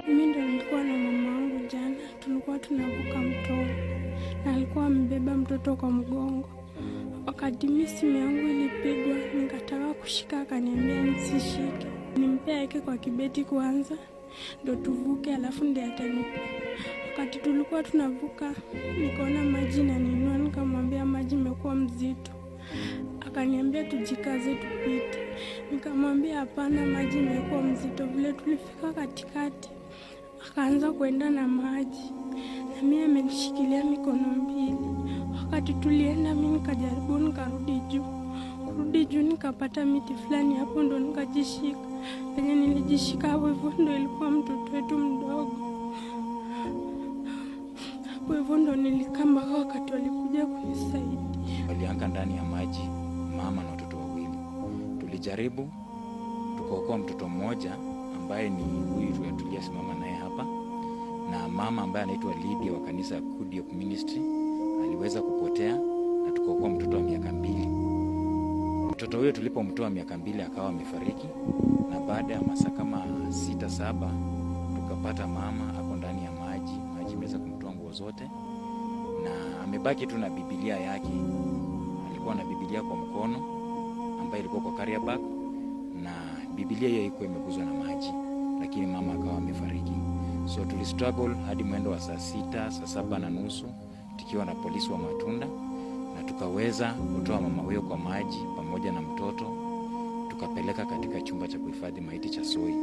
Mimi ndo nilikuwa na mama wangu jana, tulikuwa tunavuka mtoni na alikuwa amebeba mtoto kwa mgongo. Wakati mi simu yangu ilipigwa, nikataka kushika, akaniambia nisishike, nimpe aweke kwa kibeti kwanza ndo tuvuke, alafu ndiye atanipa. Wakati tulikuwa tunavuka, nikaona maji inaniinua, nikamwambia maji imekuwa mzito. Akaniambia tujikaze tupite, nikamwambia hapana, maji imekuwa mzito. Vile tulifika katikati, akaanza kuenda na maji na mimi amenishikilia mikono mbili. Wakati tulienda, mi nikajaribu nikarudi juu, kurudi juu nikapata miti fulani, hapo ndo nikajishika. Penye nilijishika hapo hivyo ndo ilikuwa mtoto wetu mdogo, hapo hivyo ndo nilikaa mpaka wakati walikuja kunisaidia. Walianguka ndani ya maji, mama na watoto wawili. Tulijaribu tukaokoa mtoto mmoja ambaye ni huyu tuliyesimama naye hapa, na mama ambaye anaitwa Lydia wa kanisa ya Good Hope Ministry aliweza kupotea, na tukaokoa mtoto wa miaka 2. Mtoto huyo tulipomtoa miaka 2 akawa amefariki, na baada ya masaa kama 6, 7 tukapata mama ako ndani ya maji, maji imeweza kumtoa nguo zote na amebaki tu na Biblia yake. Alikuwa na Biblia kwa mkono ambayo ilikuwa kwa carrier bag, na Biblia hiyo ilikuwa imeguzwa na maji, lakini mama akawa amefariki. So tuli struggle hadi mwendo wa saa 6, saa 7 na nusu tukiwa na polisi wa Matunda, na tukaweza kutoa mama huyo kwa maji pamoja na mtoto, tukapeleka katika chumba cha kuhifadhi maiti cha Soi.